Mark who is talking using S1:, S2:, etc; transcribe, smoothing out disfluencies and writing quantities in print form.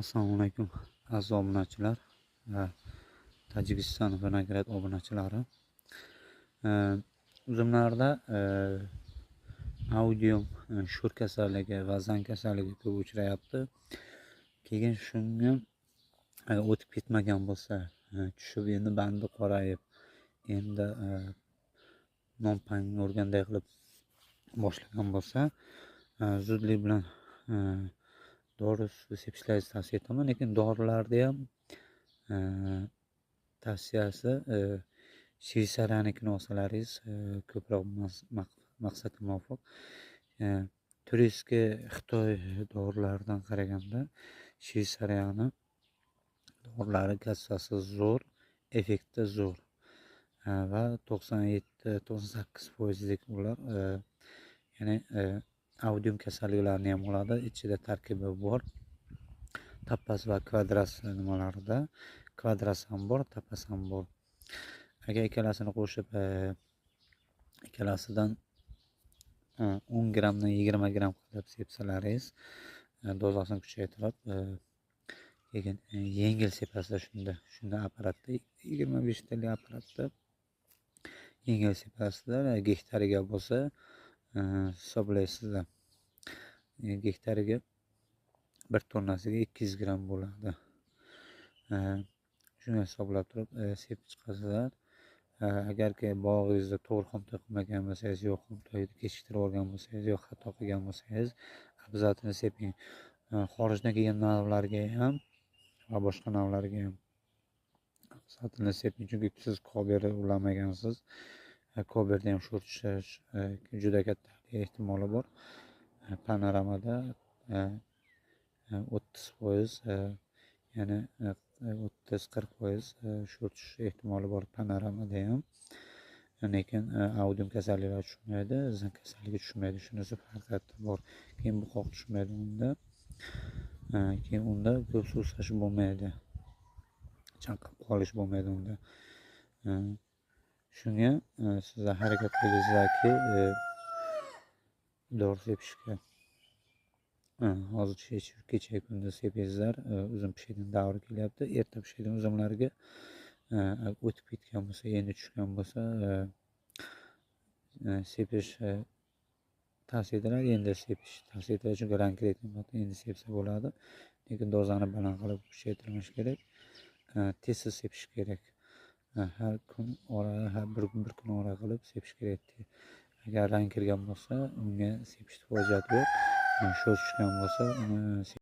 S1: Assalomu alaykum, aziz obunachilar va Tojikiston vinograd obunachilari. Uzumlarda audium sho'r kasalligi va zang kasalligi ko'p uchrayapti. Keyin shunga o'tib ketmagan bo'lsa, tushib endi bandi qorayib, endi non pang urganday qilib boshlagan bo'lsa, zudlik bilan dori sepishlaringizni tavsiya etaman. Lekin dorilarda ham tavsiyasi Shveysariyanikini olsalaringiz ko'proq maqsadga muvofiq. Турецкий, Xitoy dorilaridan qaraganda Shveysariyani dorilari качество si zo'r, effekti zo'r va 97-98 foizlik ular, ya'ni audium kasalliklarini ham oladi. Ichida tarkibi bor. Tapas va Kvadras nimalarida Kvadras ham bor, Tapas ham bor. Agar ikkalasini qo'shib, ikkalasidan 10 grammdan 20 gramm qilib sepsalaringiz, dozasini kuchaytirib, keyin yengil sepasizlar. Shunda apparatda, 25 talik apparatda yengil sepasizlar. Gektariga bo'lsa hisoblaysizlar, gektariga bir tonnasiga 200 gramm bo'ladi. Shuni hisoblab turib sepib chiqasizlar. Agarki bog'ingizda to'g'ri xomtoy qilmagan bo'lsangiz, yo xomtoyni kechiktirib olgan bo'lsangiz, yo xato qilgan bo'lsangiz, обязательно seping. Xorijdan kelgan navlarga ham va boshqa navlarga ham обязательно seping, chunki siz Koberni ulamagansiz. Koberda ham sho'r tushish juda katta ehtimoli bor. Panoramada 30%, ya'ni 30-40% sho'r tushish ehtimoli bor panoramada ham. Lekin audium kasalliklari tushmaydi, zang kasalligi tushmaydi. Shunisi farqi bor. Keyin buqoq tushmaydi unda. Keyin unda ko'p suvsash bo'lmaydi, chanqab qolish bo'lmaydi unda. Shunga sizlar harakat qilingizlarki, dori sepishga. Hozir kecha kunduz sepingizlar, uzum pishadigan davri kelyapti. Erta pishadigan uzumlarga o'tib ketgan bo'lsa, endi tushgan bo'lsa, sepish tavsiya etiladi. Endi sepish tavsiya etiladi, chunki rang kirayotgan vaqtda endi sepsa bo'ladi. Lekin dozani baland qilib kuchaytirmash kerak. Tez tez sepish kerak. Har kun ora, har bir kun ora qilib sepish kerak. Agar rang kirgan bo'lsa, unga sepishni hojati yo'q. Sho'r tushgan bo'lsa, uni